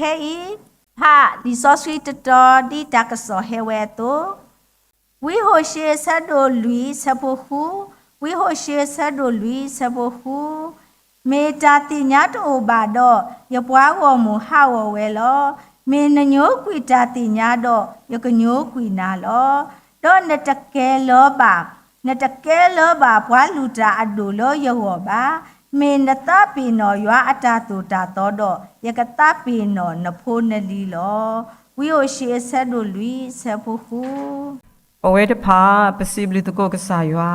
ခဲအံၤ ဖးလံာ်စီဆှံတတီၤဒ်တၢ်ကစီၣ်ဟဲဝဲအသိး, ဝံဟိၤၡ့အဆၢဒိၣ်လွံၢ်ဆၢဖိဃု, ဝံဟိၤၡ့အဆၢဒိၣ်လွံၢ်ဆၢဖိဃု, မ့ၢ်တၢ်သ့ၣ်ညါတအိၣ်ဘၣ်ဒီး, ယပှၤဂီၢ်မုၢ်ဟးဂီၤဝဲလီၤ. မ့ၢ်နညိကွံာ်တၢ်သ့ၣ်ညါဒီး, ယကညိကွံာ်နၤလီၤ. ဒီးနတကဲလၢၤဘၣ်, နတကဲလၢၤဘၣ်ပှၤလုၢ်တၢ်အဒိၣ်လၢယဂီၢ်ဘၣ်. မ့ၢ်နသးပ့ၤနီၣ်ယွၤအတၢ်သိၣ်တၢ်သီဒီး, ယကသးပ့ၤနီၣ်နဖိနလံၤလီၤ. ဝံဟိၤၡ့အဆၢဒိၣ်လွံၢ်ဆၢဖိဃု. ပဝဲတဖၣ် ပစံးဘျုးသကိးကစၢ်ယွၤ,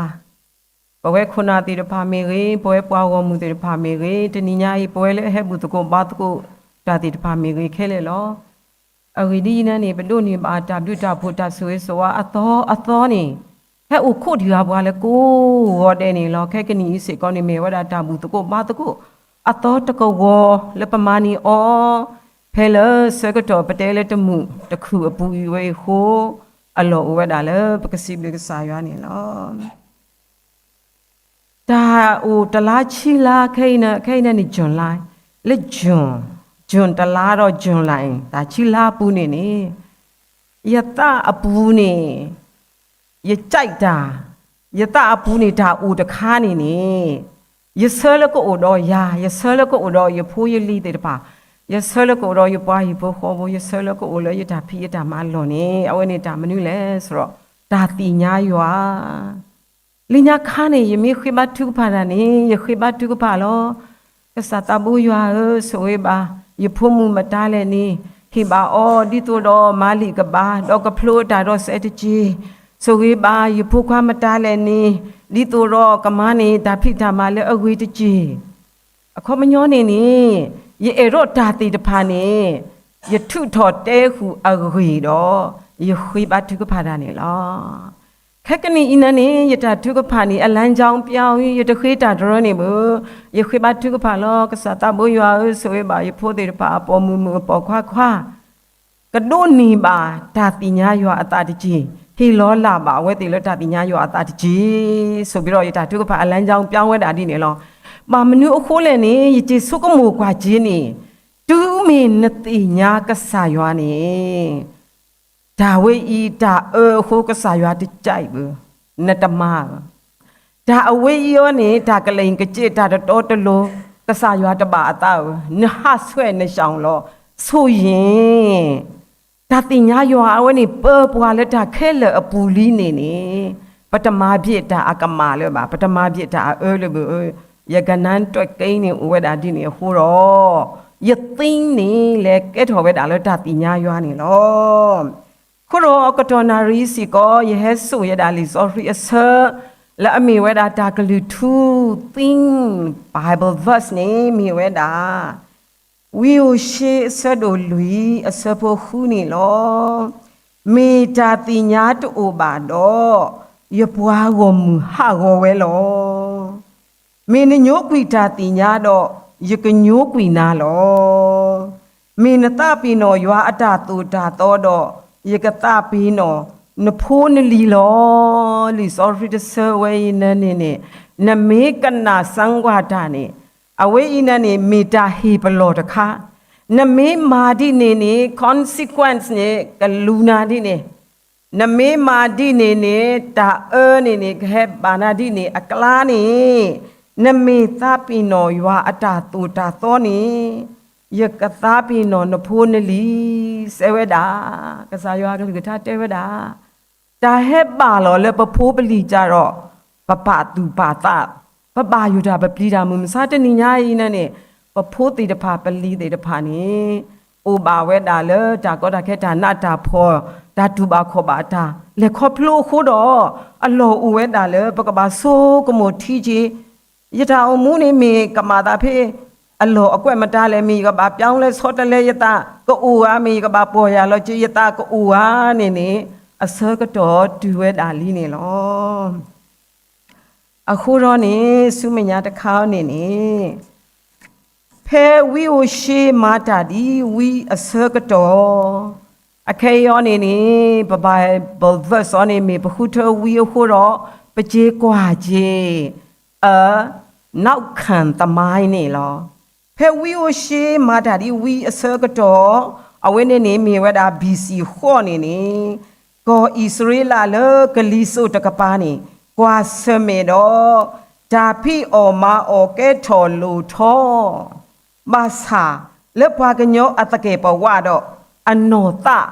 ပဝဲခိၣ်နၢ်သ့ၣ်တဖၣ်မ့ၢ်ဂ့ၤ, ပဝဲပှၤဂီၢ်မုၢ်သ့ၣ်တဖၣ်မ့ၢ်ဂ့ၤ, တနံၤညါအံၤ ပဝဲလၢအဟဲဘူၣ်သကိးဘါသကိးတၢ်သ့ၣ်တဖၣ်မ့ၢ်ဂ့ၤခဲလၢာ်လီၤ. အဂ့ၢ်ဒ်အံၤန့ၣ် ပဒိးန့ၢ်ဘၣ်တၢ်ဘျုးတၢ်ဖှိၣ်တၢ်ဆိၣ်ဂ့ၤဆိၣ်ဝါအသီအသီန့ၣ်, ဟဲအိၣ်ခိးတဂၤပှၤလၢကိးဂီၤဒဲးန့ၣ်လီၤ. ခဲကနံၣ်အံၤစ့ၢ်ကီးန့ၣ် မ့ၢ်ဝဲဒၣ်တၢ်ဘူၣ်သကိးဘါသကိးအသီတကဝီၤလၢပမၤန့ၢ်အီၤ, ဖဲလၢဆၢကတီၢ်ပတဲလၢတမုာ်တခုၣ်အပူၤအံၤဝဲအံၤအဃိ, အလီၢ်အိၣ်ဝဲဒၣ်လၢပကစံးဘျုးကစၢ်ယွၤန့ၣ်လီၤ. တၢ်အိၣ်တလါဆံလါခဲအံၤန့ၣ်, ခဲအံၤန့ၣ် July, လၢ June, June တလါဒီး July တၢ်ဆံလါအပူၤန့ၣ်န့ၣ်, ယသးအပူၤန့ၣ်, ယကၠဲးတၢ်, ယသးအပူၤန့ၣ် တၢ်အိၣ်တခါန့ၣ်န့ၣ်, ယဆၢလၢကအိၣ်ဒီးယၤ, ယဆၢလၢကအိၣ်ဒီးယဖိယလံၤသ့ၣ်တဖၣ်, ယဆၢလၢကအိၣ်ဒီးယပှၤဟံၣ်ဖိဃီဖိ, ယဆၢလၢကအိၣ်လၢယတၢ်ဖံးယတၢ်မၤအလီၢ်န့ၣ်, အဝဲန့ၣ်တၢ်မနုၤလဲၣ်, စရီ တၢ်သ့ၣ်ညါယွၤ လၢညါခါန့ၣ် ယမ့ၢ်ဃ့ဘါထုကဖၣ်တၢ်န့ၣ် ယဃ့ဘါထုကဖၣ်လီၤ. ကစၢ်သးဘိယွၤဧၢ, ဆိၣ်ဂ့ၤဘၣ် ယဖိမုၣ်မတၤလဲၣ်န့ၣ်, ဟ့ၣ်ဘၣ်အီၤဒ်သိးဒီးမၤလံာ်ကဘၣ်, ဒီးကဖျိတၢ်ဒီးစဲးတက့ၢ်. ဆိၣ်ဂ့ၤဘၣ်ယဖိခွါမတၤလဲၣ်န့ၣ်, ဒ်သိးဒီးကမၤန့ၢ်တၢ်ဖံးတၢ်မၤလၢအဂ့ၤတက့ၢ်. အခီပညီန့ၣ်န့ၣ်, ယအဲၣ်ဒိးတၢ်သ့ၣ်တဖၣ်န့ၣ်, ယထုးထီၣ်တဲဃုာ်အဂ့ၢ်ဒီး, ယဃ့ဘါထုကဖၣ်တၢ်န့ၣ်လီၤ. ခဲကနံၣ်အံၤန့ၣ်န့ၣ်, ယတၢ်ထုကဖၣ်န့ၣ် အလမ်းကြောင်းပြောင်း, ယတဃ့တၢ်တရၢန့ၣ်ဘၣ်, ယဃ့ဘါထုကဖၣ်လီၤ. ကစၢ်သးဘိယွၤဧၢ, ဆိၣ်ဂ့ၤဘၣ်ယဖိသ့ၣ်တဖၣ်အပိာ်မုၣ်မုၣ်အပိာ်ခွါခွါ ကဒိးန့ၢ်ဘၣ်တၢ်သ့ၣ်ညါယွၤအသးတက့ၢ်. ဟ့ၣ်လီၤလၢ်ဘၣ်အဝဲသ့ၣ်လၢတၢ်သ့ၣ်ညါယွၤအသးတက့ၢ်. ဆိးဘျီဒီးယတၢ်ထုကဖၣ်အလမ်းကြောင်းပြောင်းဝဲဒၣ်ဒ်န့ၣ်လီၤ. ဘၣ်မနုၤအဃိလဲၣ်န့ၣ်, ယက့ၤဆိကမိၣ်ကွၢ်က့ၤန့ၣ်, တုၤမ့ၢ်နသ့ၣ်ညါကစၢ်ယွၤန့ၣ်, တၢ်ဝဲအံၤတၢ်အၢအဃိကစၢ်ယွၤတကးအံၤဘၣ်, နတမၤဘၣ်. တၢ်အဝဲအံၤအီၤန့ၣ် တၢ်ကလဲၤကစဲးတၢ်တတီတလိၤ, ကစၢ်ယွၤတဘၣ်အသးဘၣ်, နဟးဆွဲးနရှောင်လီၤ. ဆိၣ်ယ့ၣ် တၢ်သ့ၣ်ညါယွၤအဝဲန့ၣ် ပၢပှၤလၢတၢ်ခဲလၢာ်အပူၤလံန့ၣ်န့ၣ်, ပတမၤဘၣ်တၢ်အကမၣ်လၢၤဘၣ်, ပတမၤဘၣ်တၢ်အအၢလၢၤဘၣ်. ယကနန်းတွက်ကိန်းန့ၣ်အိၣ်ဝဲဒၣ်ဒ်န့ၣ်အဃိဒီး, ယသ့န့ၣ်လဲၤကဲထီၣ်ဝဲဒၣ်လၢတၢ်သ့ၣ်ညါယွၤန့ၣ်လီၤ. အဃိဒီးကတီၢ်နၣ်ရံၣ်စ့ၢ်ကီး ယဟဲစိာ်ယဲဒၣ်လံာ်စီဆှံအဆၢ လၢအမ့ၢ်ဝဲဒၣ်တၢ်ကလုၢ်ထူ သ့ Bible verse န့ၣ် မ့ၢ်ဝဲဒၣ် ဝံဧိၤၡ့အဆၢဒိၣ်လွံၢ်အဆၢဖိဃုန့ၣ်လီၤ. မ့ၢ်တၢ်သ့ၣ်ညါတအိၣ်ဘၣ်ဒီး, ယပှၤဂီၢ်မုၢ်ဟးဂီၤဝဲလီၤ. မ့ၢ်နညိကွံာ်တၢ်သ့ၣ်ညါဒီး, ယကညိကွံာ်နၤလီၤ. မ့ၢ်နသးပ့ၤနီၣ်ယွၤအတၢ်သိၣ်တၢ်သီဒီး, ယကသးပ့ၤနီၣ်နဖိနလံၤလီၤ. လံာ်စီဆှံတဆၢဝဲအံၤန့ၣ်န့ၣ်, နမ့ၢ်ကနၣ်စၢကွၢ်တၢ်န့ၣ်, အဝဲအံၤန့ၣ်န့ၣ် မ့ၢ်တၢ်ဟ့ၣ်ပလီၢ်တခါ, နမ့ၢ်မၤဒ်န့ၣ်န့ၣ် consequence န့ၣ် ကလူၤနၤဒ်န့ၣ်, နမ့ၢ်မၤဒ်န့ၣ်န့ၣ် တၢ်အၢန့ၣ်န့ၣ် ကဟဲဘၣ်နၤဒ်န့ၣ်အကျါန့ၣ်, နမ့ၢ်သးပ့ၤနီၣ်ယွၤအတၢ်သိၣ်တၢ်သီန့ၣ်, ယကသးပ့ၤနီၣ်နဖိနလံၤ, စဲဝဲဒၣ်, ကစၢ်ယွၤအကလုၢ်ကထါတဲဝဲဒၣ် တၢ်ဟဲဘၣ်လီၤလၢပဖိပလံၤကဒီး, ပပာ်သူၣ်ပာ်သး, ပဘၣ်ယိၣ်တၢ်ပပျံၤတၢ်မုၢ်မဆါတနံၤညါအံၤန့ၣ်န့ၣ်, ပဖိသ့ၣ်တဖၣ်ပလံၤသ့ၣ်တဖၣ်န့ၣ်, အိၣ်ဘၣ်ဝဲဒၣ်လၢတၢ်ကီတၢ်ခဲတၢ်နးတၢ်ဖှီၣ်, တၢ်တူၢ်ဘၣ်ခီၣ်ဘၣ်တၢ်, လဲၤခီဖျိအဃိဒီး, အလီၢ်အိၣ်ဝဲဒၣ်လၢပကဘၣ်ဆိကမိၣ်ထံက့ၤ ယတၢ်အိၣ်မူန့ၣ်မ့ၢ်ကမၤသးဖဲ အလီၢ်အကွဲးမတၤလဲၣ်, မ့ၢ်ယကဘၣ်ပြောင်းလဲ ဆီတလဲယသးကအိၣ်ဧါ, မ့ၢ်ယကဘၣ်ပီၢ်ယၢ်လီၤက့ၤယသးကအိၣ်ဧါန့ၣ်န့ၣ်, အဆၢကတီၢ်တုၤဝဲဒၣ်လံန့ၣ်လီၤ. အဃိဒီးန့ၣ် ဆူမဲာ်ညါတခါန့ၣ်န့ၣ် ဖဲဝံဧိၤၡ့မၤတၢ်ဒ်ဝံအဆၢကတီၢ်, အခဲအံၤအီၤန့ၣ်န့ၣ် ပ Bible verse အီၤန့ၣ် မ့ၢ်ပဃုထၢဝံအဃိဒီး ပက့ၤကွၢ်က့ၤ အ နောက်ခံသမိုင်း န့ၣ်လီၤ. ဖဲဝံအိၣ်ၡ့မၤတၢ်ဒ်ဝံအဆၢကတီၢ်, အဝဲန့ၣ်န့ၣ်မ့ၢ်ဝဲဒၣ် ဘီၣ်စံၣ် ဃိးန့ၣ်န့ၣ်, ကီၢ်အံၣ်စရ့လးလၢကလံၤစိးတကပၤန့ၣ် ကွၢ်ဆၢၣ်မဲာ်ဒီး တၢ်ဖံးအီၣ်မၤအီၣ်ကဲထီၣ်လိၣ်ထီၣ်, ဘၣ်ဆၣ်လၢပှၤကညီအသကဲာ်ပဝးဒီး အနီၢ်သး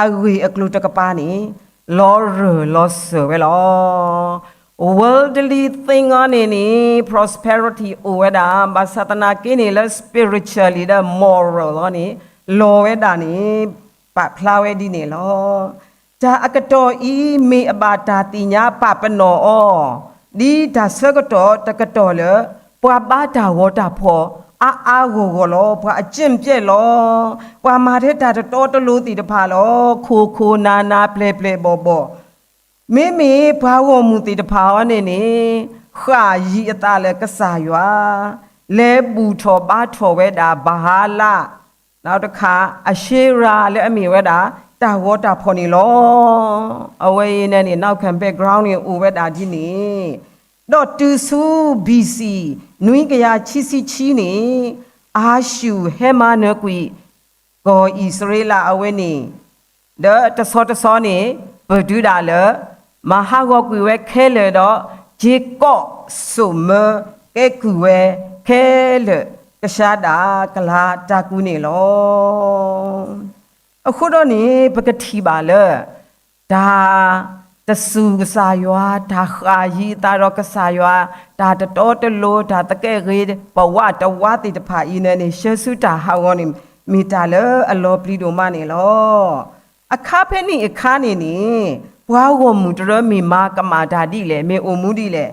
အဂ့ၢ်အကျိၤတကပၤန့ၣ် လီၤရၢၢ်လီၤစၢၤဝဲလီၤ. Worldly thing အံၤန့ၣ်န့ၣ် prosperity အိၣ်ဝဲဒၣ်, ဘၣ်ဆၣ်သနာ်က့န့ၣ်လၢ spiritually ဒီး moral အံၤန့ၣ် လီၤဝဲဒၣ်န့ၣ် ပာ်ဖျါဝဲဒ်န့ၣ်လီၤ. တၢ်အကတီၢ်အံၤ မ့ၢ်အဘၣ်တၢ်သ့ၣ်ညါပာ်ပနီၣ်အီၤ ဒ်တၢ်ဆၢကတီၢ်တကတီၢ်လၢ ပှၤဘါတၢ်ဂီၤတၢ်ဖီၣ် အါအါဂီၢ်ဂီၢ်လီၤ. ပှၤအကျင့်ပျက်လီၤ. ပှၤမၤထဲတၢ်တတီတလိၤသ့ၣ်တဖၣ်လီၤ. ခိၣ်ခိၣ်နၢ်နၢ် ပျဲၢ်ပျဲၢ်ဘီၣ်ဘီၣ်, မ့မ့ၢ်ပှၤဂီၢ်မုၢ်သ့ၣ်တဖၣ်အံၤန့ၣ်န့ၣ် ဃၣ်ယံၤအသးလၢကစၢ်ယွၤ, လဲၤဘူၣ်ထီၣ်ဘါထီၣ်ဝဲဒၣ် ဘၤအၤလး ဒီးတခါ အၤၡ့ရၤ လၢအမ့ၢ်ဝဲဒၣ် တၢ်ဂီၤတၢ်ဖီၣ်န့ၣ်လီၤ. အဝဲအံၤန့ၣ်န့ၣ် နောက်ခံ background န့ၣ် အိၣ်ဝဲဒၣ်ဒ်န့ၣ်, ဒီးတုၤဆူ ဘီၣ်စံၣ် နွံကယၤခံဆံခံန့ၣ် အၤၡူၣ်ဟဲမၤနၢၤကွံာ် ကီၢ်အံၣ်စရ့လးအဝဲန့ၣ်, ဒီးတဆီတဆီန့ၣ် ပတုၤဒၣ်လၢ မၤဟးဂီၤကွံာ်ဝဲခဲလၢာ်ဒီး က့ၤကိးစိာ်မၢကဲကုၢ်ဝဲခဲလၢာ် ကဆှါဒၣ်ကလၤတၢ်ကူန့ၣ်လီၤ. အဃိဒီးန့ၣ် ပကထံၣ်ဘၣ်လၢ တၢ်တစူၢ်ကစၢ်ယွၤ, တၢ်ဃၣ်ယံၤအသးဒီးကစၢ်ယွၤ, တၢ်တတီတလိၤ, တၢ်သကဲးဂ့ၤပဝးတဝါသ့ၣ်တဖၣ်အံၤန့ၣ်န့ၣ် ဆှၢဆူတၢ်ဟးဂီၤန့ၣ် မ့ၢ်တၢ်လၢအလီၤပျံၤဒိၣ်မးန့ၣ်လီၤ. အခါဖဲန့ၣ်အခါန့ၣ်န့ၣ် ပှၤဂီၢ်မုၢ်တရၢမ့ၢ်မၤကမၣ်တၢ်ဒ်လဲၣ်, မ့ၢ်အိၣ်မူဒ်လဲၣ်.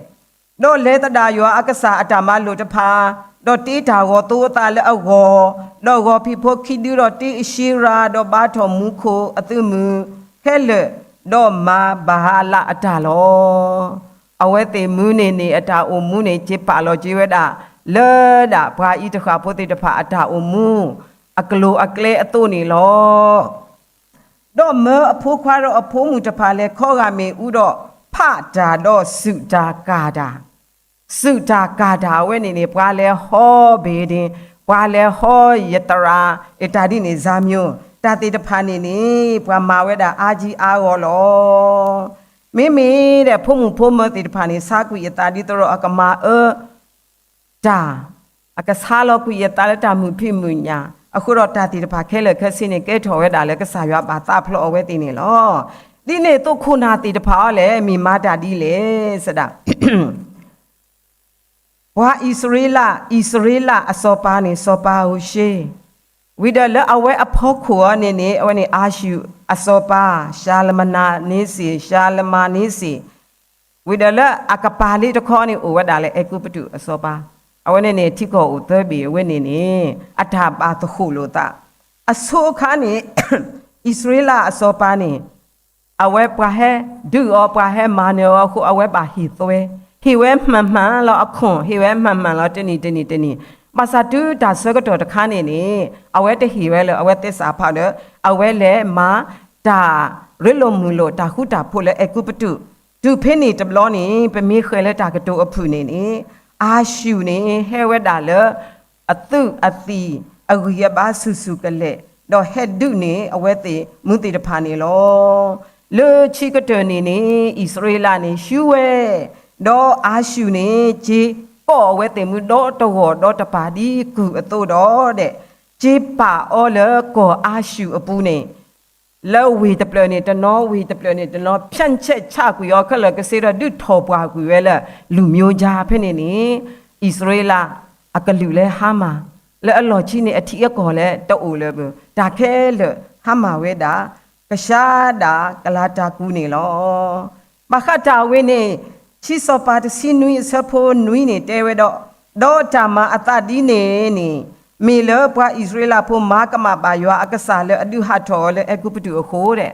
ဒီးလဲၤသဒၣ်ယွၤအကစၢ်အတၢ်မၤလိာ်တဖၣ်, ဒီးတ့တၢ်ဂီၤသိအသးလၢအဂီၢ်, ဒီးဂီၤဖံးဖိခံဒု, ဒီးတ့အၤၡ့ရၤ, ဒီးဘါထီၣ်မူခိၣ်အသုးမုၢ်ခဲလၢာ်, ဒီးမၤဘၤအၤလးအတၢ်လီၤ. အဝဲသ့ၣ်မုၢ်န့ၣ်န့ၣ် အတၢ်အိၣ်မူန့ၣ် က့ၤပာ်လီၤက့ၤဝဲဒၣ် လၢဒၣ်ပှၤအံၤတဃၣ်ဖိသ့ၣ်တဖၣ်အတၢ်အိၣ်မူ အကျိၤအကျဲအသိးန့ၣ်လီၤ. ဒီးမၢအဖိခွါဒီးအဖိမုၣ်တဖၣ်လဲၤခီဂာ်မ့ၣ်အူဒီး ဖးတၢ်ဒီးစူးတၢ်ကၢ်တၢ်, စူးတၢ်ကၢ်တၢ်အဝဲန့ၣ်န့ၣ် ပှၤလဲၤဟီဘ့ၣ်ဒ့, ပှၤလဲၤဟီယသရၣ်, အတၢ်ဒ်န့ၣ် ဇာမျိုး, တၢ်သ့ၣ်တဖၣ်န့ၣ်န့ၣ် ပှၤမၤဝဲဒၣ်အါကံအါဂီၢ်လီၤ. မ့မ့ၢ်ဒီးဖိမုၣ်ဖိမၢၤသ့ၣ်တဖၣ်န့ၣ် ဆါကွံာ်အသးဒ်သိးဒီးအကမၤအၢ တၢ်, အကဆါလီၤကွံာ်အသးလၢတၢ်မုာ်ဖံးမုာ်ညၣ်, အဃိဒီးတၢ်သ့ၣ်တဖၣ်ခဲလၢာ်ခဲဆ့န့ၣ် ကဲထီၣ်ဝဲဒၣ်လၢကစၢ်ယွၤဘၣ်သးဖျိးအဝဲသ့ၣ်န့ၣ်လီၤ. ဒ်န့ၣ်အသိးခိၣ်နၢ်သ့ၣ်တဖၣ်အံၤလဲၣ် မ့ၢ်မၤတၢ်ဒ်လဲၣ်စဒၣ် ပှၤအံၣ်စရ့လး, အံၣ်စရ့လးအစီၤပၤန့ၣ် စီၤပၤဟိၤၡ့, ဝံၤဒီးလၢအဝဲအဖီခိၣ်အံၤန့ၣ်န့ၣ် အဝဲန့ၣ်အၤၡူၣ်အစီၤပၤ ၡၤလမနၤန့စ့ၣ်, ၡၤလမၤန့စ့ၣ်, ဝံၤဒီးလၢအကပၤလ့တခီန့ၣ် အိၣ်ဝဲဒၣ်လၢအဲၤကူပတူးအစီၤပၤ, အဝဲန့ၣ်န့ၣ် ထံကီၢ်အိၣ်သၢဘ့ၣ်အဝဲန့ၣ်န့ၣ် အတၢ်ဘၣ်သဃိၣ်လိာ်သး, အဆိအခါန့ၣ် အံၣ်စရ့လးအစီၤပၤန့ၣ် အဝဲပှၤဟဲဒုးအီၤ ပှၤဟဲမၤနၢၤအီၤအဃိ အဝဲဘၣ်ဟ့ၣ်သွဲ, ဟ့ၣ်ဝဲမှန်မှန်လီၤအခွန်, ဟ့ၣ်ဝဲမှန်မှန်လီၤ တနံၣ်တနံၣ်တနံၣ်, ဘၣ်ဆၣ်တုၤတၢ်ဆၢကတီၢ်တခါန့ၣ်န့ၣ် အဝဲတဟ့ၣ်ဝဲလၢၤ အဝဲသဲစးဖးဒီး အဝဲလဲၤမၤတၢ်ရ့လိာ်မုာ်လိာ် တၢ်ဃူတၢ်ဖိးလၢအဲၤကူပတူး, တုၤဖဲန့ၣ်တဘျီန့ၣ် ပမ့ၢ်ဃဲၤလၢတၢ်ကတိၤအဖုၣ်န့ၣ်န့ၣ် အၤၡူၣ်န့ၣ် ဟဲဝဲဒၣ်လၢ အသူးအသံၣ်အဂံၢ်အဘါဆူၣ်ဆူၣ်ကလဲာ်, ဒီးဟဲဒုးန့ၢ်အဝဲသ့ၣ်မုၢ်သ့ၣ်တဖၣ်န့ၣ်လီၤ. လၢခံကတၢၢ်န့ၣ်န့ၣ် အံၣ်စရ့လးန့ၣ် ဆူဝဲ, ဒီးအၤၡူၣ်န့ၣ် က့ၤကိးအဝဲသ့ၣ်မုၢ်ဒီတဂီၢ်ဒီတပၤဒ်ကုၢ်အသိးဒီးဒဲး, က့ၤပာ်အီၤလၢကီၢ်အၤၡူၣ်အပူၤန့ၣ် လၢဝ့ၢ်တဖျၢၣ်န့ၣ်တနီၤ ဝ့ၢ်တဖျၢၣ်န့ၣ်တနီၤ ဖြန့်ချက်ချကွံာ်အီၤခဲလၢာ်ကဆ့ဒီး ဒုးထီၣ်ပှၢ်ကွံာ်ဝဲလၢ လူမျိုးခြား ဖဲန့ၣ်န့ၣ် အံၣ်စရ့လးအကလုာ်လၢဟါမၢ်, လၢအလီၢ်ခံန့ၣ် အထံအကီၢ်လၢတအိၣ်လၢၤဘၣ်, တၢ်ခဲလၢာ်ဟါမၢ်ဝဲဒၣ် ကဆှါဒၣ်ကလၤတၢ်ကူန့ၣ်လီၤ. ဘၣ်ဃးတၢ်ဝဲန့ၣ် ခံစီၤပၤတဆံနွံအဆၢဖိနွံန့ၣ်တဲဝဲဒီး, ဒီးတၢ်မၤအသးဒ်န့ၣ်န့ၣ် မ့ၢ်လၢပှၤအံၣ်စရ့လးဖိမၤကမၣ်ဘၣ်ယွၤအကစၢ်လၢအဒုးဟးထီၣ်အီၤလၢအဲၤကူပတူးအဃိဒဲး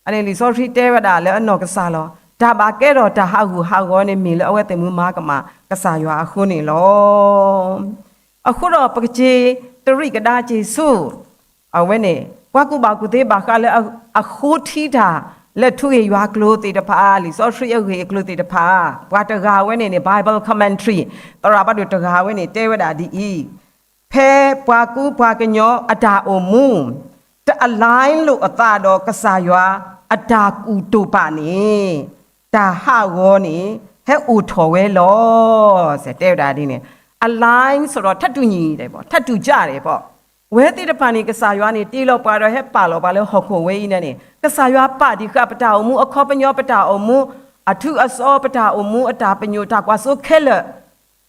အန့ၣ်လံာ်စီဆှံတဲဝဲဒၣ်လၢအနီၢ်ကစၢ်လီၤ. တၢ်ဘၣ်ကဲထီၣ်တၢ်ဟးဂူာ်ဟးဂီၤန့ၣ် မ့ၢ်လၢအဝဲသ့ၣ်မုၢ်မၤကမၣ်ကစၢ်ယွၤအဃိန့ၣ်လီၤ. အဃိဒီးပကက့ၤတရံးကဒါက့ၤဆူ အဝဲန့ၣ် ပှၤကူၣ်ဘၣ်ကူၣ်သ့ဘၣ်ဃးလၢအဃိထံတၢ် လၢထူဂ့ၢ်ယွၤကျိၤသ့ၣ်တဖၣ်, လံာ်စီဆှံအဂ့ၢ်အကျိၤသ့ၣ်တဖၣ်, ပှၤတဂၤဝဲန့ၣ်န့ၣ် Bible commentary သရၣ်ဘၣ်ဒိၣ်တဂၤဝဲန့ၣ် တဲဝဲဒၣ်ဒ်အံၤ, ဖဲပှၤကူပှၤကညီအတၢ်အိၣ်မူ တ align လိာ်အသးဒီးကစၢ်ယွၤအတၢ်ကူၣ်တိာ်ပာ်န့ၣ် တၢ်ဟးဂီၤန့ၣ် ဟဲအိၣ်ထီၣ်ဝဲလီၤ. တဲဝဲဒၣ်ဒ်န့ၣ် align ဆိုတော့ ထပ်တူညီတယ်ပေါ့, ထပ်တူကြတယ်ပေါ့. ဝဲသ့ၣ်တဖၣ်န့ၣ် ကစၢ်ယွၤန့ၣ် တ့လီၤပှၤဒီးဟဲပာ်လီၤပှၤလၢဟီၣ်ခိၣ်ဝဲအံၤန့ၣ်န့ၣ် ကစၢ်ယွၤပာ်တံၢ်ဃာ်ပတၢ်အိၣ်မူ အခီပညီ ပတၢ်အိၣ်မူ အထူအစီ ပတၢ်အိၣ်မူ အတၢ်ပညိၣ် တၢ်ကွၢ်စိခဲလၢာ်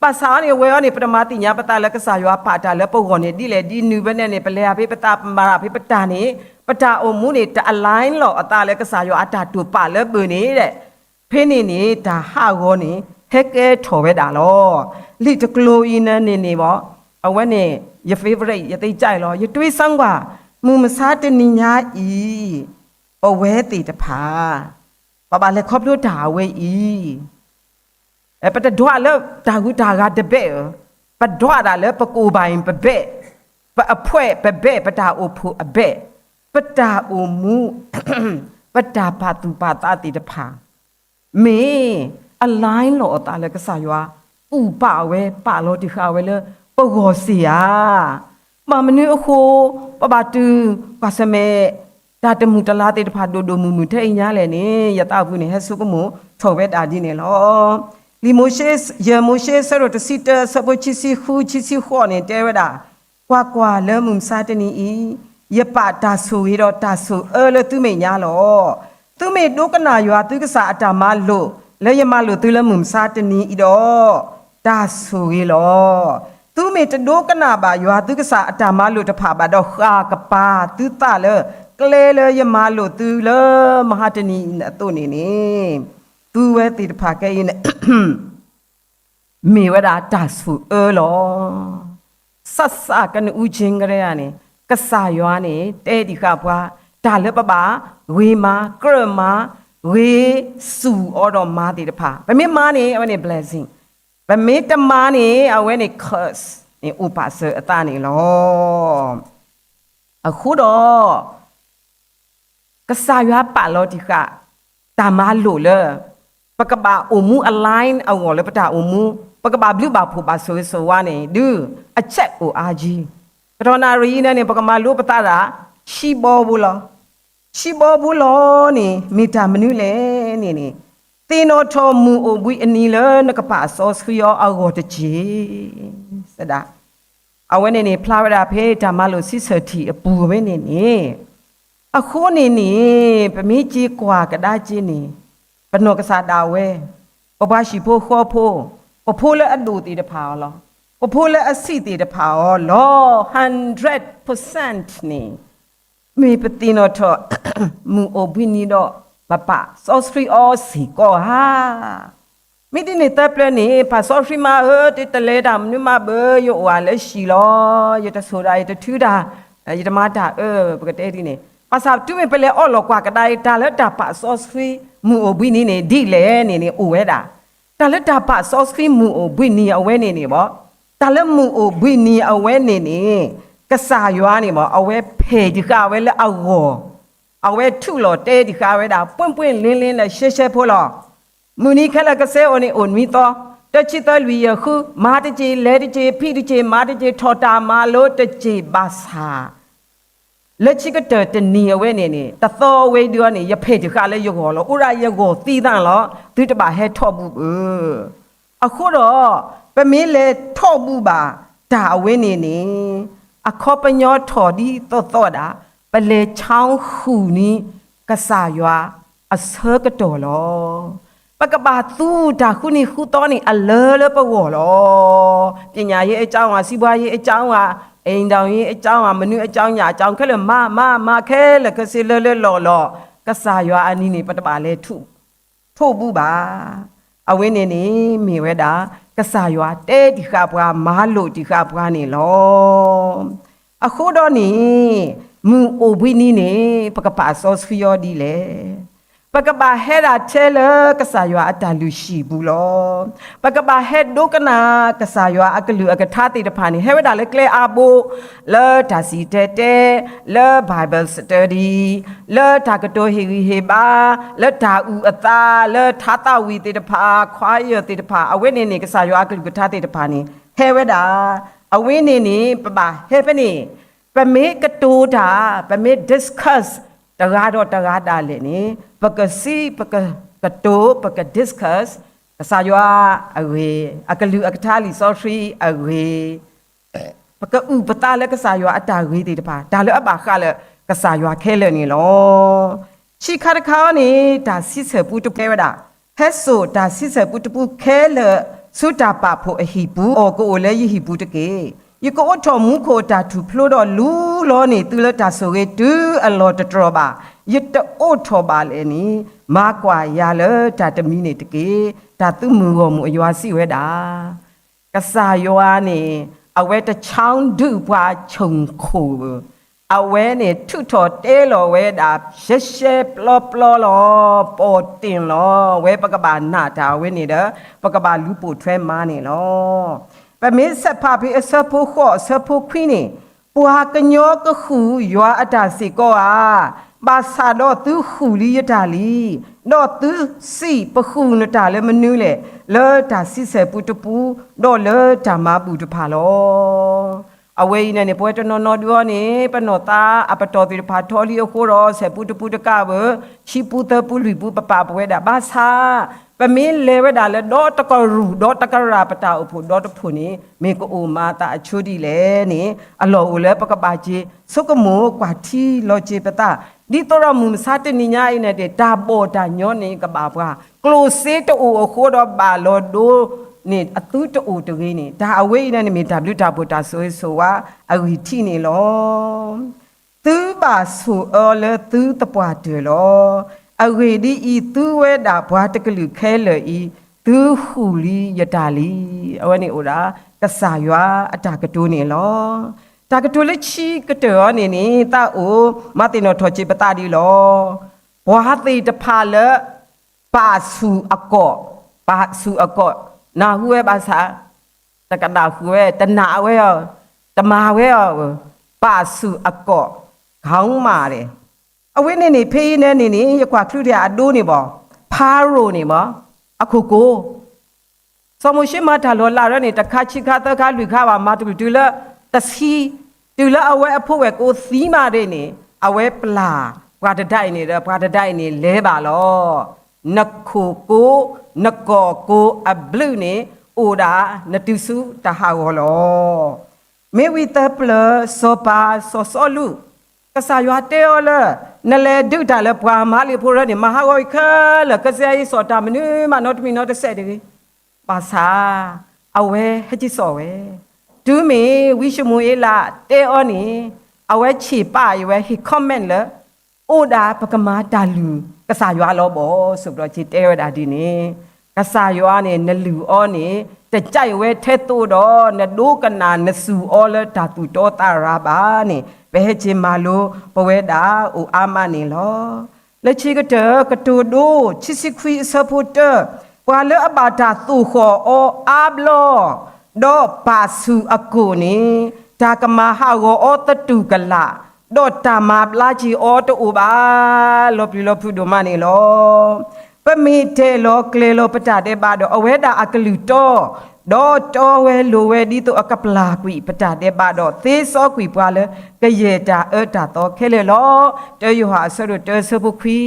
ဘၣ်ဆၣ်အီၤန့ၣ် ဝဲအီၤန့ၣ် ပတမၤသ့ၣ်ညါပသးလၢကစၢ်ယွၤပာ်တၢ်လၢပဂီၢ်န့ၣ် ဒ်လဲၣ်ဒ်နုၤဘၣ်န့ၣ်န့ၣ် ပလဲၤအဖဲပသး ပမၤတၢ်ဖဲပတၢ်န့ၣ် ပတၢ်အိၣ်မူန့ၣ် တ align လီၤအသးလၢကစၢ်ယွၤအတၢ်တိာ်ပာ်လၢပှၤန့ၣ် ဖဲန့ၣ်န့ၣ် တၢ်ဟးဂီၤန့ၣ် ဟဲကဲထီၣ်ဝဲဒၣ်လီၤ. လံာ်တကျိၤအံၤန့ၣ်န့ၣ်န့ၣ်ဘၣ် အဝဲန့ၣ် ယ favorite ယသ့ၣ်ကၢ်အံၤလီၤ. ယတွံၢ်စၢကွၢ် မုၢ်မဆါတနံၤညါအံၤ ပဝဲသ့ၣ်တဖၣ် ပဘၣ်လဲၤခီဖျိတၢ်အဝဲအံၤ ပတဒွးလၢတၢ်ဂုၤတၢ်ဂၤတဘ့ၣ်ဧၢ, ပဒွးဒၣ်လၢပကိၢ်ဘၣ်အံၤပဘ့ၣ်, ပအဖွဲ့ပဘ့ၣ်, ပတၢ်အိၣ်ဖှိၣ်အဘ့ၣ်, ပတၢ်အိၣ်မူ ပတၢ်ပာ်သူၣ်ပာ်သးသ့ၣ်တဖၣ် မ့ၢ် align လီၤအသးလၢကစၢ်ယွၤ ကူၣ်ပာ်ဝဲ ပာ်လီၤတံၢ်ဃာ်ဝဲလၢပဂီၢ်စ့ၢ်ဧါ. ဘၣ်မနုၤအဃိ ပဘၣ်တုၤကွၢ်ဆၢၣ်မဲာ် တၢ်တမုာ်တလၤသ့ၣ်တဖၣ် ဒိၣ်ဒိၣ်မုၢ်မုၢ်ထဲအံၤညါလဲၣ်န့ၣ် ယသးပူၤန့ၣ် ဟဲဆိကမိၣ်ထီၣ်ဝဲဒၣ်ဒ်န့ၣ်လီၤ. လံာ်မိၤၡ့ ယဲၢ်မိၤၡ့ အဆၢဒိၣ်တဆံတၢ အဆၢဖိခံဆံဃု ခံဆံဃိးန့ၣ် တဲဝဲဒၣ်, ကွၢ်ကွၢ်, လၢမုၢ်မဆါတနံၤအံၤ ယပာ်တၢ်ဆိၣ်ဂ့ၤဒီးတၢ်ဆိၣ်အၢလၢသုမဲာ်ညါလီၤ. သုမ့ၢ်ဒိကနၣ်ယွၤသုကစၢ်အတၢ်မၤလိာ် လၢယမၤလိာ်သုလၢမုၢ်မဆါတနံၤအံၤဒီး တၢ်ဆိၣ်ဂ့ၤလီၤ. သုမ့ၢ်တဒိကနၣ်ဘၣ်ယွၤသုကစၢ်အတၢ်မၤလိာ်တဖၣ်ဘၣ်ဒီး ဃၣ်ကပၤသုသးလၢ ကျဲလၢယမၤလိာ်သုလၢမဟါတနံၤအံၤအသိးန့ၣ်န့ၣ်, သုဝဲသ့ၣ်တဖၣ်ခဲအံၤန့ၣ် မ့ၢ်ဝဲဒၣ်တၢ်ဆိၣ်အၢလီၤ. စးစးကနဦးချင်းကတည်းကန့ၣ် ကစၢ်ယွၤန့ၣ် တဲတံၢ်ဃာ်ပှၤ တၢ်လၢပဘၣ်ဂ့ၤမၤ ကြၢးမၤ ဂ့ၤစူၢ်အီၤဒီးမၤသ့ၣ်တဖၣ် ပမ့ၢ်မၤန့ၣ် အဝဲန့ၣ် blessing, ပမ့ၢ်တမၤန့ၣ် အဝဲန့ၣ် curse န့ၣ် အိၣ်ပာ်စၢၤအသးန့ၣ်လီၤ. အဃိဒီး ကစၢ်ယွၤပာ်လီၤတံၢ်ဃာ် တၢ်မၤလိာ်လၢ ပကဘၣ်အိၣ်မူ align အဂီၢ်လၢပတၢ်အိၣ်မူ, ပကဘၣ်ဘျုးဘၣ်ဖှိၣ်ဘၣ်ဆိၣ်ဂ့ၤဆိၣ်ဝါန့ၣ် ဒုး အဆဲးအိၣ်အါကံ, ကတီၢ်နၣ်ရံၣ်အံၤန့ၣ်န့ၣ် ပကမၤလိပသးဒၣ် ဆံဘီဖိလီၤ. ဆံဘီဖိလီၤန့ၣ် မ့ၢ်တၢ်မနုၤလဲၣ်န့ၣ်န့ၣ်, သ့ၣ်နီၣ်ထီၣ်မုၢ်အိၣ်ဘှံးအနံၤလၢနကပာ်စီဆှံအီၤအဂီၢ်တက့ၢ်. စဒၣ် အဝဲန့ၣ်န့ၣ် ဖျါဝဲဒၣ်ဖဲတၢ်မၤလိာ်ဆံဆၢၣ်ထံးအပူၤဝဲန့ၣ်န့ၣ်, အဃိန့ၣ်န့ၣ် ပမ့ၢ်က့ၤကွၢ်ကဒါက့ၤန့ၣ်, ပနီၢ်ကစၢ်ဒၣ်ဝဲ, ပပှၤဟံၣ်ဖိဃီဖိ, ပဖိလၢအဒိၣ်သ့ၣ်တဖၣ်အီၤလီၤ. ပဖိလၢအဆံးသ့ၣ်တဖၣ်အီၤလီၤ. hundred percent န့ၣ် မ့ၢ်ပသ့ၣ်နီၣ်ထီၣ် မုၢ်အိၣ်ဘှံးနံၤဒီး ပပာ်စီဆှံအီၤစ့ၢ်ကီးဧါ. မ့ၢ်ဒ်န့ၣ်သၢပျၢၤန့ၣ် ပာ်စီဆှံမးဧၢ, တလဲၤတၢ်မနုၤမးဘၣ်, ယအိၣ်အလၢဟံၣ်လီၤ. ယတဆိၣ်တၢ်, ယတထုတၢ်, ယတမၤတၢ်အၢ, ပကတဲဒ်န့ၣ်. ဘၣ်ဆၣ်တုၤမ့ၢ်ပလဲၤအီၣ်လီၤကွၢ်ကဒါအံၤ တၢ်လၢတၢ်ပာ်စီဆှံမုၢ်အိၣ်ဘှံးနံၤန့ၣ် ဒ်လဲၣ်န့ၣ်န့ၣ် အိၣ်ဝဲဒၣ်. တၢ်လၢတၢ်ပာ်စီဆှံမုၢ်အိၣ်ဘှံးနံၤအဝဲန့ၣ်န့ၣ်ဘၣ်, တၢ်လၢမုၢ်အိၣ်ဘှံးနံၤအဝဲန့ၣ်န့ၣ် ကစၢ်ယွၤန့ၣ်ဘၣ် အဝဲဖဲၣ်တံၢ်ဃာ်ဝဲလၢအဂီၢ်, အဝဲထုးလီၤတဲတံၢ်ဃာ်ဝဲဒၣ် ပွင့်ပွင့်လင်းလင်းဒီးရှဲရှဲဖိလီၤ. မုၢ်နံၤခဲလၢာ်ကစဲအိၣ်န့ၣ် အိၣ်နွံသီ, တဆံသၢလွံၢ်ယဲၢ်ဃု, မၤတက့ၢ်, လဲၤတက့ၢ်, ဖံးတက့ၢ်, မၤတက့ၢ်, ထီၣ်တၢ်မၤလိတက့ၢ်. ဘၣ်ဆၣ် လၢခံကတၢၢ်တနံၤအဝဲန့ၣ်န့ၣ် တသီဝဲဒုအီၤန့ၣ် ယဖဲၣ်တံၢ်ဃာ်လၢယဂီၢ်လီၤ. အိၣ်ဒၣ်ယဂီၢ်သံသးလီၤ. သုတဘၣ်ဟဲထီၣ်ဘူၣ်ဘၣ်. အဃိဒီး ပမ့ၢ်လဲၤထီၣ်ဘူၣ်ဘၣ်တၢ်အဝဲန့ၣ်န့ၣ် အခီပညီထီၣ်ဒ်သိးသိးဒၣ် ပလဲၤဆါဃုာ်န့ၢ်ကစၢ်ယွၤအဆၢကတီၢ်လီၤ. ပကဘၣ်သူတၢ်ဃုနံၤဃုသီန့ၣ် အလၢလၢပဂီၢ်လီၤ. ပညာရေးအကြောင်း, စီးပွားရေးအကြောင်း, အိမ်ထောင်ရေးအကြောင်း, မနုၤအကြောင်း, ညၣ်အကြောင်း, ခဲလၢာ်မၤမၤမၤခဲလၢာ် ခဲစ့လၢလၢလီၢ်လီၢ်, ကစၢ်ယွၤအနံၤန့ၣ် ပတဘၣ်လဲၤထီၣ်ဘူၣ်ဘၣ်. အဝဲန့ၣ်န့ၣ် မ့ၢ်ဝဲဒၣ် ကစၢ်ယွၤတဲတံၢ်ဃာ်ပှၤ မၤလိာ်တံၢ်ဃာ်ပှၤန့ၣ်လီၤ. အဃိဒီးန့ၣ် မုၢ်အိၣ်ဘှံးနံၤန့ၣ် ပကပာ်စီဆှံအီၤဒ်လဲၣ်. ပကဘၣ်ဟဲဒၣ်ထဲလၢကစၢ်ယွၤအတၢ်လုၢ်ဟံၣ်ပူၤလီၤ. ပကဘၣ်ဟဲဒိကနၣ်ကစၢ်ယွၤအကလုၢ်အကထါသ့ၣ်တဖၣ်န့ၣ် ဟဲဝဲဒၣ်လၢကျဲအါဘိ, လၢတၢ်စံၣ်တဲၤတဲ, လၢ Bible study, လၢတၢ်ကတိၤဟ့ၣ်ဂံၢ်ဟ့ၣ်ဘါ, လၢတၢ်အုၣ်အသး, လၢထါသးဝံၣ်သ့ၣ်တဖၣ်, choir သ့ၣ်တဖၣ်, အဝဲန့ၣ်န့ၣ် ကစၢ်ယွၤအကလုၢ်ကထါသ့ၣ်တဖၣ်န့ၣ် ဟဲဝဲဒၣ် အဝဲန့ၣ်န့ၣ် ပဘၣ်ဟဲဖဲန့ၣ်, ပမ့ၢ်ကတိၤတၢ်, ပမ့ၢ် discuss တဂၤဒီးတဂၤဒၣ်လဲာ်န့ၣ်, ပကစံး, ပကကတိၤ, ပက discuss ကစၢ်ယွၤအဂ့ၢ်, အကလုၢ်အကထါလံာ်စီဆှံအဂ့ၢ်, ပကအုၣ်ပသးလၢကစၢ်ယွၤအတၢ်ဂ့ၤသ့ၣ်တဖၣ်, တၢ်လၢအဘၣ်ဃးလၢကစၢ်ယွၤခဲလၢာ်န့ၣ်လီၤ. ခံခါတခါအံၤန့ၣ် တၢ်ဆံဆၢၣ်ပူတပူဝဲဒၣ်, ဟဲစိာ်တၢ်ဆံဆၢၣ်ပူတပူခဲလၢာ်ဆူတၢ်ပာ်ဖှိၣ်အဟံၣ်ပူၤ, အီၣ်ကအိၣ်လၢယဟံၣ်ပူၤတက့ၢ်. ယကအိးထီၣ်မူခိၣ်အတၢ်ထူၣ်ဖျိဒီး လူလီၤန့ၢ်သုလၢတၢ်ဆိၣ်ဂ့ၤတုၤအလီၢ်တတြီၢ်ဘၣ်. ယတအိးထီၣ်ဘၣ်လဲၣ်န့ၣ်, မၤကွၢ်ယၤလၢတၢ်တမံၤန့ၣ်တက့ၢ်. တၢ်သုးမုၢ်ဂီၢ်မုၢ်အယွၤစံးဝဲဒၣ် ကစၢ်ယွၤန့ၣ် အဝဲတဆၢဒုးပှၤဆိၣ်ခိၣ်ဧၢ, အဝဲန့ၣ် ထုးထီၣ်တဲလီၤဝဲဒၣ် ရှဲရှဲပျီပျီလီၤ, ပီၣ်တ့ၢ်လီၤဝဲ, ပကဘၣ်နာ်တၢ်အဝဲန့ၣ်ဒီး ပကဘၣ်လူၤပိာ်ထွဲမၤန့ၣ်လီၤ. ပမ့ၢ်ဆဲးဖးဖဲအဆၢဖိဃိး အဆၢဖိခွံန့ၣ်, ပှၤကညီကဃုာ်ယွၤအတၢ်စ့ၢ်ကီးဧါ. ဘၣ်ဆၣ်ဒီးသုဃုာ်လံယတၢ်လံ, ဒီးသုစံး ပဃုာ်နတၢ်လၢမနုၤလဲၣ်, လၢတၢ်ဆံဆဲၣ်ပူတပူ, ဒီးလၢတၢ်မၤဘူၣ်တဖၣ်လီၤ. အဝဲအံၤန့ၣ်န့ၣ် ပဝဲတနီၤနီၤဒုအီၤန့ၣ် ပနီၢ်သးအပတီၢ်သ့ၣ်တဖၣ်ထီလံအဃိဒီး ဆဲးပူတပူတကးဘၣ်, ဆံပူသၢပူလွံၢ်ပူပပာ်ပဝဲဒၣ် ဘၣ်ဆၣ် ပမ့ၢ်လဲၤဝဲဒၣ်လၢဒီတကရူၢ် ဒီတကရၢ်ပတၢ်အိၣ်ဖှိၣ်ဒီတဖှိၣ်န့ၣ် မ့ၢ်ကအိၣ်မၤအသးအဆိဒ်လဲၣ်န့ၣ် အလီၢ်အိၣ်လၢပကဘၣ်က့ၤဆိကမိၣ်ကွၢ်ထံလီၤက့ၤပသး, ဒ်သိးဒီးမုၢ်မဆါတနံၤညါအံၤန့ၣ် တၢ်ဘီၣ်တၢ်ညီန့ၣ်ကဘၣ်ပှၤ, ကျိၣ်စ့တအိၣ်အဃိဒီးဘၣ်လီၤဒိန့ၣ် အသုတအိၣ်တဂ့ၤန့ၣ် တၢ်အဝဲအံၤန့ၣ်န့ၣ် မ့ၢ်တၢ်ဘျုးတၢ်ဖှိၣ်တၢ်ဆိၣ်ဂ့ၤဆိၣ်ဝါအဂံၢ်ထံးန့ၣ်လီၤ. သုဘၣ်ဆိၣ်အၢလၢသုသပှၢ်တၢၢ်လီၤ. အဂ့ၢ်ဒ်အံၤ, သုဝဲဒၣ်ပှၤတကလုာ်ခဲလၢာ်အံၤ, သုဃုာ်လံယတၢ်လံ. အဝဲန့ၣ်အိၣ်ဒၣ် ကစၢ်ယွၤအတၢ်ကတိၤန့ၣ်လီၤ. တၢ်ကတိၤလၢခံကတၢၢ်အံၤန့ၣ်န့ၣ် သးအိၣ်မၤသ့ၣ်နီၣ်ထီၣ်က့ၤပသးဒ်လီၤ. ပှၤသ့ၣ်တဖၣ်လၢ ပာ်ဆူၣ်အကိာ်, ပာ်ဆူၣ်အကိာ်, နၢ်ဟူဝဲဘၣ်ဆၣ် တကနၣ်ဃုာ်ဝဲ, တနာ်ဝဲအီၤ, တမၤဝဲအီၤ, ပာ်ဆူၣ်အကိာ်, ခီမးဒဲး. အဝဲန့ၣ်န့ၣ် ဖဲအံၤန့ၣ်န့ၣ် ယကွၢ်ချုးဒံးအဒိန့ၣ်ဘၣ်, ဖၤရိၤန့ၣ်ဘၣ်, အခိၣ်ကိး စီၤမိၤၡ့မၤတၢ်လီၤလးရၢန့ၣ် တခါခံခါသၢခါလွံၢ်ခါဘၣ်, မၤတချုးတုၤလၢတဆံ, တုၤလၢအဝဲအဖိဝဲၢ်ကိးသံမးဒ်န့ၣ် အဝဲပျၢ်ပှၤတဒါအံၤန့ၣ်ဒီး ပှၤတဒါအံၤန့ၣ် လဲၤဘၣ်လီၤ. နခိၣ်ကိး နကီၢ်ကိးအဘျုးန့ၣ် အိၣ်ဒၣ်နတုၤဆူတၢ်ဟးဂီၤလီၤ. မ့ၢ်ဝံၤသၢပျၢၤ စီၤပၤစီၤစီလူး ကစၢ်ယွၤတဲအီၤလၢ နလဲၤဒုးတၢ်လၢပှၤမၤလ့ၣ်ဖိရၢန့ၣ် မၤဟးဂီၤအံၤခဲလၢာ် ကစၢ်ယွၤအံၤစိာ်တၢ်မနုၤမးနီတမံၤနီတစဲးတဂ့ၤ. ဘၣ်ဆၣ် အဝဲဟဲက့ၤစိာ်ဝဲ, တုၤမ့ၢ်ဝံၡမူၤအ့လးတဲအီၤန့ၣ် အဝဲဆ့ၣ်ပာ်အံၤဝဲ ဟ့ၣ် comment လၢ အိၣ်ဒၣ်ပကမၤတၢ်လုၢ်ကစၢ်ယွၤလီၤဘၣ် ဆိၣ်ဘျီက့ၤတဲဝဲဒၣ်ဒ်န့ၣ်, ကစၢ်ယွၤန့ၣ် နလုၢ်အီၤန့ၣ် တကးဝဲထဲသိးဒီး နဒိကနၣ်နစူၢ်အီၤလၢတၢ်သူၣ်တီသးရၤဘၣ်န့ၣ် ပဟဲက့ၤမၤလိပဝဲဒၣ်အိၣ်အါမးန့ၣ်လီၤ. လၢခံကတၢၢ် ကတိၤဒိ ခံဆံခွံအဆၢဖိတၢ, ပှၤလၢအဘၣ်တၢ်သိၣ်ဃီၣ်အီၤအါဘျီ ဒီးပာ်ဆူၣ်အကိာ်န့ၣ် တၢ်ကမၤဟးဂီၤအီၤသတူၢ်ကလာ်, ဒီးတၢ်မၤဘျါက့ၤအီၤတအိၣ်ဘၣ်. လီၤပျံၤလီၤဖုးဒိၣ်မးန့ၣ်လီၤ. ပမ့ၢ်တဲာ်လီၤကျဲၤလီၤပတၢ်ဒဲးဘးဒီး အဝဲဒၣ်အကလုၢ်တီ, ဒီးတီဝဲလိၤဝဲဒ်သိးအကပျၢ်ကွံာ်ပတၢ်ဒဲးဘးဒီး သ့စီကွံာ်ပှၤလၢကယဲၢ်တၢ်အၢတၢ်သီခဲလၢာ်လီၤ. တၢယိၤဟၣ်အဆၢဒိၣ်တၢ အဆၢဖိခွံ,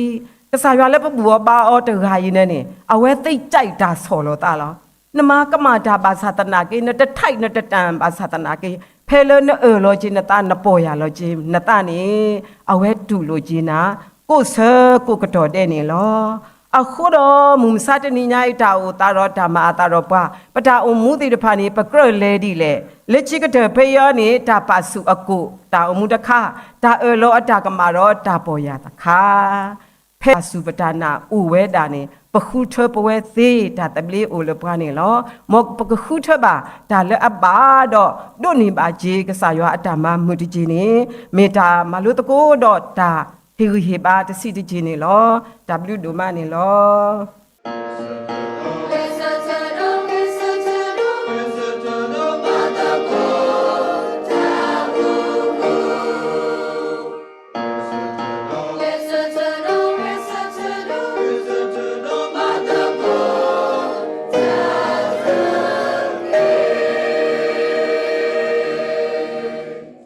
ကစၢ်ယွၤလၢပဘူၣ်အီၤဘါအီၤတဂၤအံၤန့ၣ်န့ၣ် အဝဲသ့ၣ်ကၠဲးတၢ်ဆီၣ်လီၤသးလီၤ. နမၤကမၣ်တၢ်ဘၣ်ဆၣ်သနာ်က့, နတထိၣ်နတတၢ်ဘၣ်ဆၣ်သနာ်က့, ဖဲလၢနအၢၣ်လီၤက့ၤနသး နပီၢ်ယၢ်လီၤက့ၤနသးန့ၣ် အဝဲတူၢ်လိာ်က့ၤနၤ ကိးဆၢကိးကတီၢ်ဒဲးန့ၣ်လီၤ. အဃိဒီး မုၢ်မဆါတနံၤညါအံၤ တၢ်အိၣ်သးဒီးတၢ်မၤအသးဒီးပှၤ, ပတၢ်အိၣ်မူသ့ၣ်တဖၣ်န့ၣ် ပကြၢးလဲၤဒ်လဲၣ်. လၢခံကတၢၢ်ဖဲအံၤန့ၣ် တၢ်ပာ်ဆူၣ်အကိာ်တၢ်အိၣ်မူတခါ, တၢ်အၢၣ်လီၤအတၢ်ကမၣ်ဒီးတၢ်ပီၢ်ယၢ်တခါ ဖဲပာ်ဆူၣ်ပတၢ်နာ်အိၣ်ဝဲဒၣ်န့ၣ် ပဃုထၢပဝဲသ့တၢ်သဘျ့အိၣ်လၢပှၤန့ၣ်လီၤ. မ်ပကဃုထၢဘၣ်တၢ်လၢအဘၣ်ဒီး ဒိးန့ၢ်ဘၣ်က့ၤကစၢ်ယွၤအတၢ်မၤမုာ်တက့ၢ်န့ၣ် မ့ၢ်တၢ်မၤလိသကိးဒီးတၢ်ဟ့ၣ်ဂံၢ်ဟ့ၣ်ဘါတဆံးတက့ၢ်န့ၣ်လီၤ. တၢ်ဘျုးဒိၣ်မးန့ၣ်လီၤ.